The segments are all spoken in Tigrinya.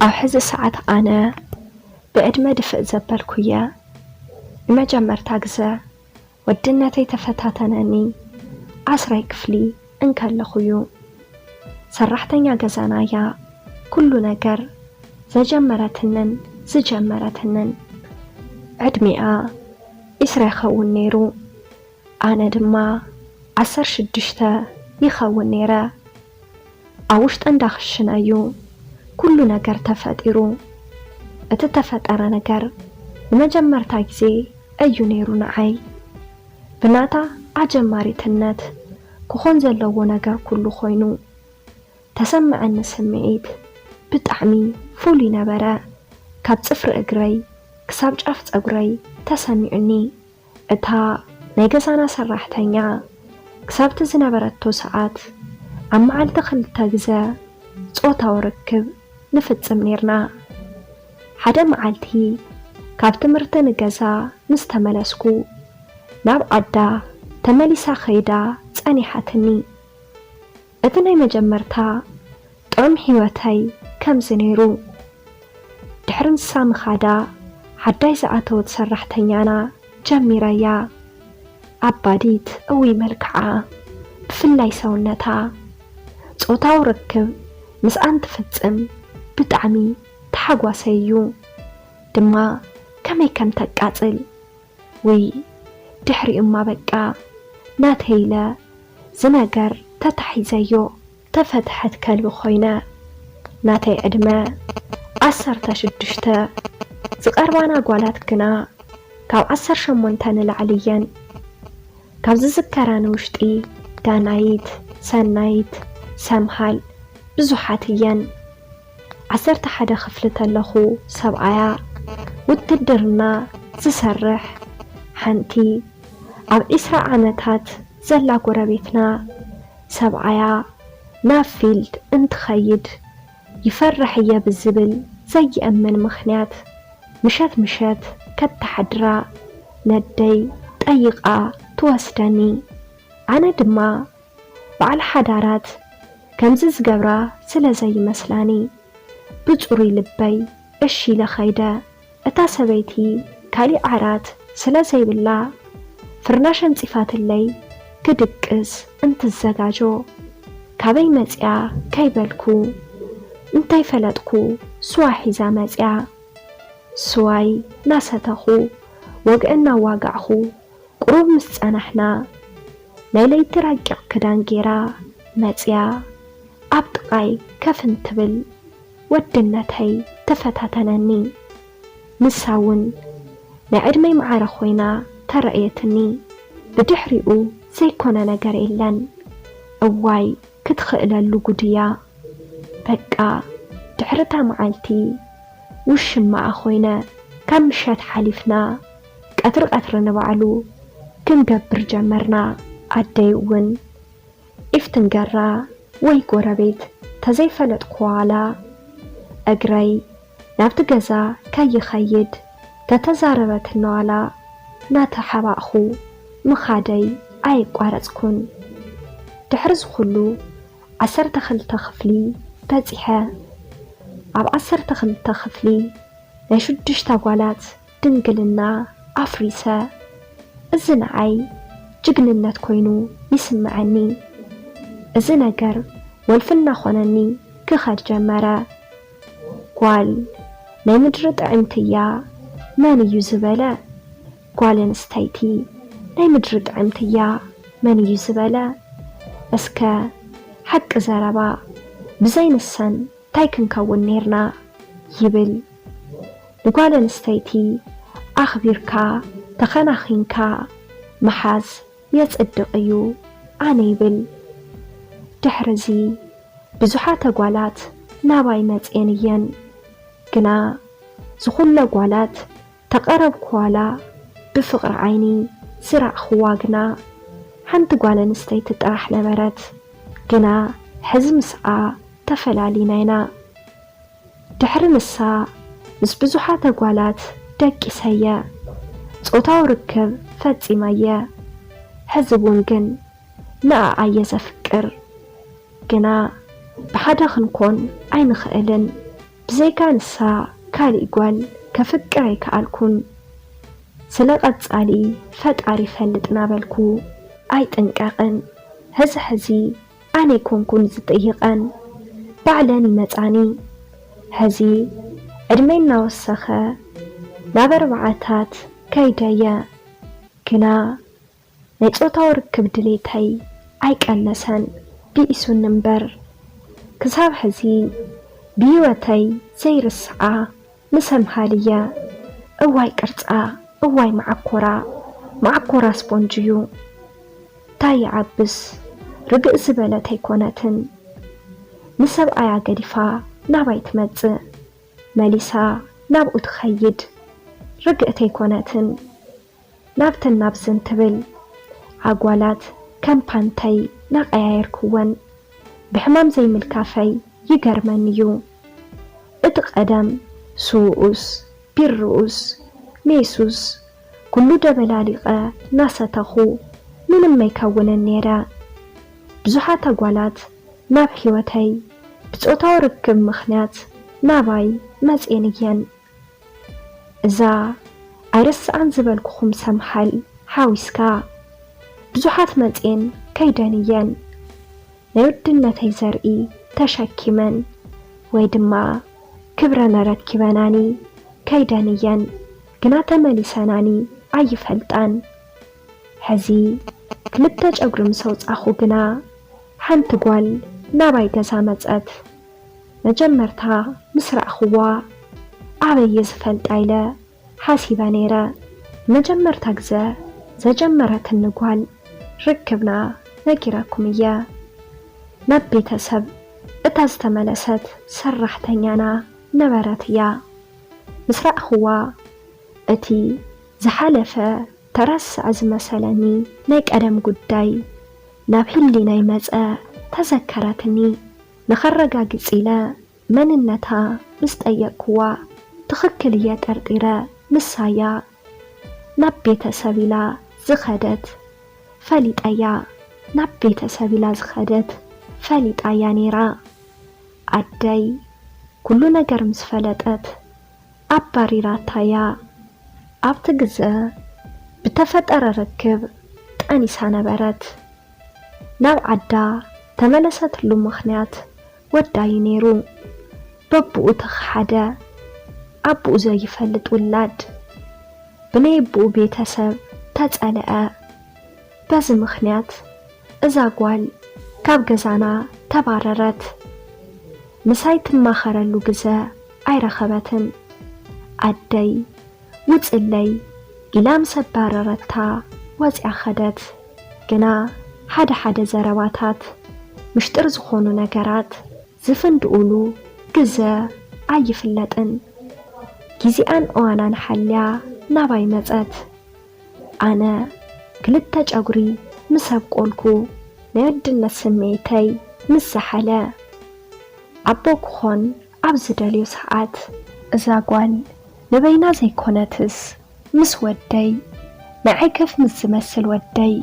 ኣብ ሕዚ ሰዓት ኣነ ብዕድመ ድፍእ ዘበልኩየ። ንመጀመርታ ግዘ ወድነተይ ተፈታተነኒ ዓስራይ ክፍሊ እንከለኹዩ። ሰራሕተኛ ገዛናያ ኩሉ ነገር ዘጀመረትንን ዝጀመረትንን። ዕድሚኣ ዒስራ ይኸውን ነይሩ። ኣነ ድማ ዓሰርተ ሽዱሽተ ይኸውን ነይረ። ኣብ ውሽጢ እንዳ ክሽነዩ ኩሉ ነገር ተፈጢሩ። እቲ ተፈጠረ ነገር ንመጀመርታ ግዜ እዩ ነይሩ ንዓይ። ብናታ ኣጀማሪትነት ክኾን ዘለዎ ነገር ኩሉ ኮይኑ። ተሰምዐኒ ስምዒት ብጣዕሚ ፍሉይ ነበረ። ካብ ጽፍሪ እግረይ ክሳብ ጫፍ ጸጉረይ ተሰሚዑኒ። እታ ናይ ገዛና ሰራሕተኛ ክሳብቲ ዝነበረቶ ሰዓት ኣብ መዓልቲ ክልተ ግዘ ጾታዊ ርክብ ንፍጽም ኔርና። ሓደ መዓልቲ ካብ ትምህርቲ ንገዛ ምስ ተመለስኩ ናብ ዓዳ ተመሊሳ ከይዳ ጸኒሓትኒ። እቲ ናይ መጀመርታ ጥዑም ህይወተይ ከምዚ ነይሩ። ድሕሪ ንሳ ምኻዳ ሓዳይ ዝኣተወት ሰራሕተኛና ጀሚረያ። ኣባዲት እውይ መልክዓ ብፍላይ ሰውነታ። ጾታዊ ርክብ ምስኣን ትፍጽም ብጣዕሚ ተሓጓሰ እዩ ድማ ከመይ ከም ተቃጽል። ውይ ድሕሪኡማ በቃ ናተይ ኢለ ዝነገር ተታሒዘዮ። ተፈትሐት ከልቢ ኮይነ። ናተይ ዕድመ ዓሰርተ ሽዱሽተ ዝቐርባና ጓላት ግና ካብ ዓሰርተ ሸሞንተ ንላዕሊ እየን። ካብ ዝዝከራ ንውሽጢ ዳናይት፣ ሰናይት፣ ሰምሃል ብዙሓት እየን። ዓሰርተ ሓደ ክፍሊ ተለኹ ሰብኣያ ውትድርና ዝሰርሕ ሓንቲ ኣብ ዒስራ ዓመታት ዘላ ጎረቤትና ሰብኣያ ናብ ፊልድ እንትኸይድ ይፈርሕ እየ ብዝብል ዘይእመን ምኽንያት ምሸት ምሸት ከተሓድራ ነደይ ጠይቓ ትወስደኒ። ኣነ ድማ በዓል ሓዳራት ከምዚ ዝገብራ ስለ ዘይመስላኒ ብጽሩይ ልበይ እሺ ኢለ ኸይደ። እታ ሰበይቲ ካሊእ ዓራት ስለ ዘይብላ ፍርናሽ ኣንጺፋትለይ ክድቅስ እንትዘጋጆ ካበይ መጺኣ ከይበልኩ እንተይፈለጥኩ ስዋ ሒዛ መጺኣ። ስዋይ ናሰተኹ ወግዒ እናዋጋዕኹ ቁሩብ ምስ ጸናሕና ናይ ለይቲ ረቂቕ ክዳን ጌራ መጺኣ ኣብ ጥቓይ ከፍ እንትብል ወድነተይ ተፈታተነኒ። ንሳ እውን ናይ ዕድመይ ማዕረ ኮይና ተረእየትኒ። ብድሕሪኡ ዘይኮነ ነገር የለን። እዋይ ክትኽእለሉ ጉድያ። በቃ ድሕሪ እታ መዓልቲ ውሽማኣ ኮይነ ካብ ምሸት ሓሊፍና ቀትሪ ቀትሪ ንባዕሉ ክንገብር ጀመርና። ኣደይ እውን ኢፍ ትንገራ ወይ ጎረቤት ተዘይፈለጥኩ ዋላ እግረይ ናብቲ ገዛ ከይኸይድ ተተዛረበትኒ ዋላ ናተሓባእኹ ምኻደይ ኣየቋረጽኩን። ድሕሪ እዚ ኩሉ ዓሰርተ ክልተ ክፍሊ በጺሐ። ኣብ ዓሰርተ ክልተ ክፍሊ ናይ ሽዱሽተ ጓላት ድንግልና ኣፍሪሰ። እዚ ንዓይ ጅግንነት ኮይኑ ይስምዐኒ። እዚ ነገር ወልፊ እናኾነኒ ክኸድ ጀመረ። ጓል ናይ ምድሪ ጥዕምቲ እያ መን እዩ ዝበለ? ጓል ኣንስተይቲ ናይ ምድሪ ጥዕምቲ እያ መን እዩ ዝበለ? እስከ ሓቂ ዘረባ ብዘይ ንሰን ታይ ክንከውን ኔርና ይብል። ንጓል ኣንስተይቲ ኣኽቢርካ ተኸናኺንካ ምሓዝ የጽድቕ እዩ ኣነ ይብል። ድሕርዚ ብዙሓት ኣጓላት ናባይ መጽየን እየን። ግና ዝኹለ ጓላት ተቐረብኩ ዋላ ብፍቕሪ ዓይኒ ዝረኣኽዋ ግና ሓንቲ ጓል ኣንስተይቲ ጥራሕ ነበረት። ግና ሕዚ ምስኣ ተፈላሊና ኢና። ድሕሪ ንሳ ምስ ብዙሓት ኣጓላት ደቂሰ እየ። ጾታዊ ርክብ ፈጺመ እየ። ሕዚ እውን ግን ንኣኣ እየ ዘፍቅር። ግና ብሓደ ክንኮን ኣይንኽእልን። ብዘይካ ንሳ ካሊእ ጓል ከፍቅር ኣይከኣልኩን። ስለ ቀጻሊ ፈጣሪ ይፈልጥ ናበልኩ ኣይጥንቀቕን። ሕዚ ሕዚ ኣነ ኣይኮንኩን ዝጥይቐን፣ ባዕለን ይመጻኒ። ሕዚ ዕድመይ እናወሰኸ ናብ ኣርባዓታት ከይደየ፣ ግና ናይ ጾታዊ ርክብ ድሌተይ ኣይቀነሰን፣ ብኢሱኒ እምበር። ክሳብ ሕዚ ብህይወተይ ዘይርስዓ ንሰምሃል እየ። እዋይ ቅርጻ፣ እዋይ መዓኮራ፣ መዓኮራ ስፖንጅ እዩ። ታይ ይዓብስ፣ ርግእ ዝበለት ኣይኮነትን። ንሰብኣያ ገዲፋ ናባይ ትመጽእ፣ መሊሳ ናብኡ ትኸይድ። ርግእቲ ኣይኮነትን። ናብትን ናብዝን ትብል። ኣጓላት ከም ፓንተይ ናቀያየርክወን። ብሕማም ዘይምልካፈይ ይገርመኒ እዩ። እቲ ቀደም ስውኡስ፣ ቢርኡስ፣ ሜሱስ፣ ኩሉ ደበላሊቐ ናሰተኹ ምንም ኣይከውንን ነይረ። ብዙሓት ኣጓላት ናብ ህይወተይ ብጾታዊ ርክብ ምኽንያት ናባይ መጽየን እየን። እዛ ኣይርስዓን ዝበልኩኹም ሰምሃል ሓዊስካ ብዙሓት መጽየን ከይደን እየን። ናይ ወድነተይ ዘርኢ ተሸኪመን ወይ ድማ ክብረን ኣረኪበናኒ ከይደን እየን፣ ግና ተመሊሰናኒ ኣይፈልጣን። ሕዚ ክልተ ጨጉሪ ምስ ኣውጻኹ ግና ሓንቲ ጓል ናባይ ገዛ መጸት። መጀመርታ ምስ ረኣኽዋ ኣበይ እየ ዝፈልጣ ኢለ ሓሲበ ነይረ። መጀመርታ ግዘ ዘጀመረትኒ ጓል ርክብና ነጊረኩም እየ። ናብ ቤተሰብ እታ ዝተመለሰት ሰራሕተኛና ነበረት እያ። ምስ ረኣኽዋ እቲ ዝሓለፈ ተረስዐ ዝመሰለኒ ናይ ቀደም ጉዳይ ናብ ህሊናይ መጸ፣ ተዘከረትኒ። ንኸረጋግጽ ኢለ መንነታ ምስ ጠየቅክዋ፣ ትኽክል እየ ጠርጢረ፣ ንሳያ። ናብ ቤተሰብ ኢላ ዝኸደት ፈሊጠያ፣ ናብ ቤተሰብ ኢላ ዝኸደት ፈሊጣያ ነይራ። ኣደይ ኩሉ ነገር ምስ ፈለጠት ኣባሪራታያ። ኣብቲ ግዘ ብተፈጠረ ርክብ ጠኒሳ ነበረት። ናብ ዓዳ ተመለሰትሉ ምኽንያት ወዳ እዩ ነይሩ። በብኡ ተኸሓደ። ኣቦኡ ዘይፈልጥ ውላድ ብናይ ኣቦኡ ቤተሰብ ተጸልአ። በዚ ምኽንያት እዛ ጓል ካብ ገዛና ተባረረት። ምሳይ ትማኸረሉ ግዘ ኣይረኸበትን። ኣደይ ውፅለይ ኢላ ምስ ኣባረረታ ወፂኣ ኸደት። ግና ሓደ ሓደ ዘረባታት፣ ምሽጥር ዝኾኑ ነገራት ዝፍንድኡሉ ግዘ ኣይፍለጥን። ግዜኣን እዋናን ሓልያ ናባይ መጸት። ኣነ ክልተ ጨጉሪ ምስ ኣብቆልኩ፣ ናይ ወድነት ስምዒተይ ምስ ዝሓለ፣ ኣቦ ክኾን ኣብ ዝደልዮ ሰዓት፣ እዛ ጓል ንበይና ዘይኮነትስ ምስ ወደይ፣ ንዓይ ከፍ ምስ ዝመስል ወደይ፣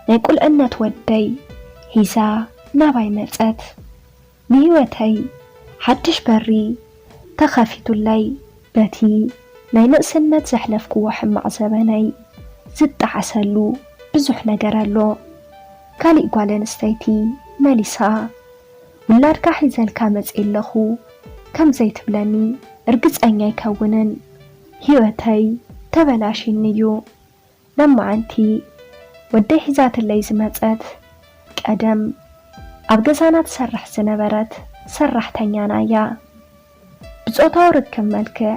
ናይ ቁልዕነት ወደይ ሒዛ ናባይ መጸት። ንህይወተይ ሓድሽ በሪ ተኸፊቱለይ። በቲ ናይ ንእስነት ዘሕለፍክዎ ሕማቕ ዘበነይ ዝጠዓሰሉ ብዙሕ ነገር ኣሎ። ካሊእ ጓል ኣንስተይቲ መሊሳ፣ ውላድካ ሒዘልካ መጺኤ ኣለኹ ከም ዘይትብለኒ እርግጸኛ ኣይከውንን። ህይወተይ ተበላሽዩኒ እዩ። ሎማዓንቲ ወደይ ሒዛትለይ ዝመጸት፣ ቀደም ኣብ ገዛና ትሰርሕ ዝነበረት ሰራሕተኛና እያ። ብጾታዊ ርክብ መልክዕ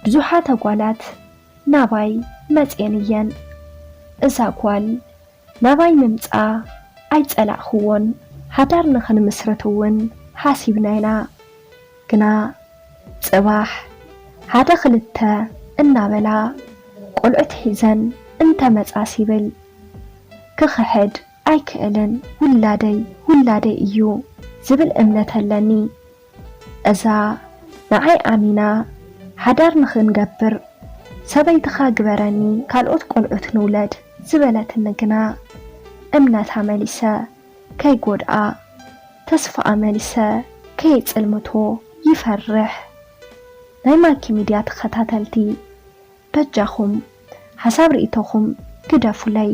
ብዙሓት ኣጓላት ናባይ መጽየን እየን። እዛ ጓል ናባይ ምምጻ ኣይጸላእኽዎን። ሓዳር ንኽንምስርት እውን ሓሲብና ኢና። ግና ጽባሕ ሓደ ክልተ እናበላ ቆልዑት ሒዘን እንተመጻስ ይብል ክኽሕድ ኣይክእልን። ውላደይ ውላደይ እዩ ዝብል እምነት ኣለኒ። እዛ ንዓይ ኣሚና ሓዳር ንኽንገብር ሰበይትኻ ግበረኒ ካልኦት ቆልዑት ንውለድ ዝበለትኒ ግና እምነታ መሊሰ ከይጎድኣ ተስፋኣ መሊሰ ከየጽልምቶ ይፈርሕ። ናይ ማኪ ሚድያ ተኸታተልቲ በጃኹም ሓሳብ ርእይቶኹም ግደፉለይ።